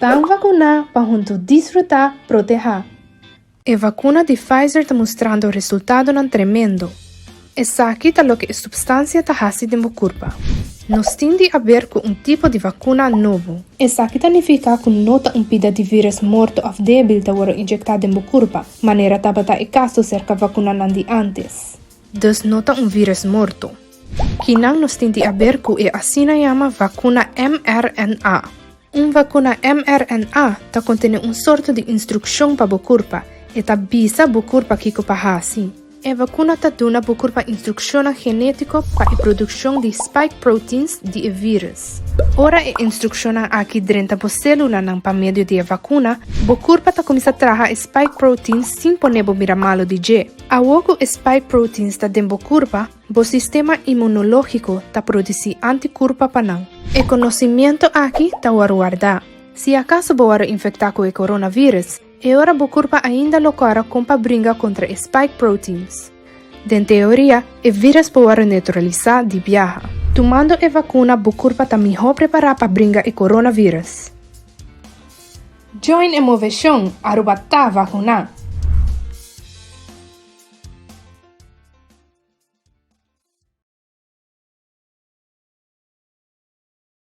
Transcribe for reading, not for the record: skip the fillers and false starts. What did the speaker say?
Ban vakuná pa huntu disfrutá protehá. E vakuna di Pfizer ta mustrando resultadonan tremendo. Esaki ta loke e supstansia ta hasi den bo kurpa. Nos tin di aber ku un tipo di vakuna nobo. Esaki ta nifiká ku no ta un pida di vírùs morto òf débil ta wòrdu injektá den bo kurpa, manera tabata e kaso serka vakunanan di ántes. Dus no ta un vírùs morto. Kinan nos tin di aber ku e asina yama vakuna mRNA. Un vakuna mRNA ta kontené un sorto di instrukshon pa bo kurpa. E ta bisa bo kurpa kiko pa hasi. E vakuna ta duna bo kurpa instrukshonnan genétiko pa e produkshon di spike proteins di e vírùs. Ora e instrukshonnan aki drenta bo sélulanan pa medio di e vakuna, bo kurpa ta kuminsá traha e spike proteins sin pone bo mira malu di dje. Awor ku e spike proteins ta den bo kurpa, Bo sistema inmunológiko ta produsí antikurpa pa nan. E konosimiento aki ta wòrdu wardá. Si akaso bo wòrdu infektá ku e coronavirus, e ora bo kurpa ainda lo kòrda kon pa bringa kontra e spike proteins. Den teoria, e vírus por wòrdu neutralisá di biaha. Tumando e vakuna bo kurpa ta mihó prepará pa bringa e coronavirus. Join e moveshon, Aruba ta vakuná!